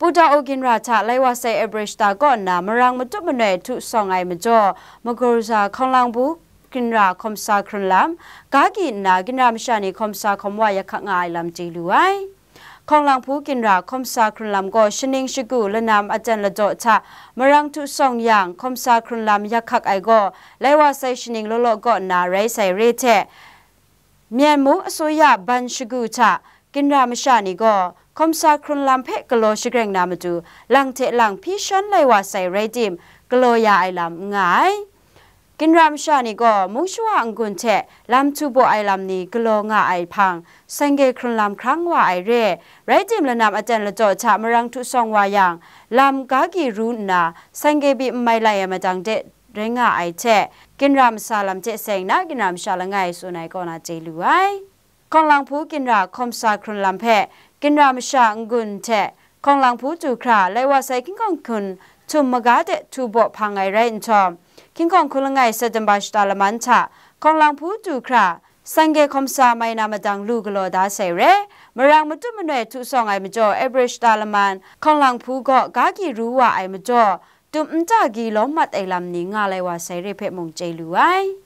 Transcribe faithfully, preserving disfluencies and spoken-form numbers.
Uda u ginra hta lai wa sai Average ta kaw nna marang matup manoi htu sawng ai majaw, Magorza Hkawng Lang Hpu ginra hkawm sa hkrun lam, ga gyi nna ginra masha ni hkawm sa hkawm wa yak hkak nga ai lam chye lu ai. Hkawng Lang Hpu ginra hkawm sa hkrun lam gaw shaning shagu lanam aten ladaw hta marang htu sawng yang hkawm sa hkrun lam yak hkak ai gaw lai wa sai shaning law law kaw nna rai sai re hte, Myen mung asuya ban shagu hta ginra masha ni gaw hkawm sa hkrun lam hpe galaw shagreng na matu lang hte lang hpyi shan lai wa sai rai tim, galaw ya ai lam n nga ai. Ginra masha ni gaw mung shawa n-gun hte lam htu baw ai lam ni galaw nga ai hpang, seng-ge hkrun lam hkrang wa ai re. Rai tim, lanam aten ladaw hta marang htu sawng wa yang, lam ga gyi ru nna, seng-ge byi n mai lai ai madang de rai nga ai hte, ginra masa lam hte seng na ginra masha langai tsun ai kaw na chye lu ai. Hkawng Lang Hpu ginra hkawm sa hkrun lam hpe, ginra masha n-gun hte Hkawng Lang Hpu du hkra lai wa sai Hkying Hkawng Hkun htum maga de htu baw hpang ai rai nhtawm, Hkying Hkawng Hkun langai September shata laman hta Hkawng Lang Hpu du hkra seng-ge hkawm sa mai na madang lu galaw da sai re. Marang matup manoi htu sawng ai majaw, Average shata laman Hkawng Lang Hpu gaw ga gyi ru wa ai majaw, tum nta gyi lawm mat ai lam ni nga lai wa sai re hpe mung chye lu ai.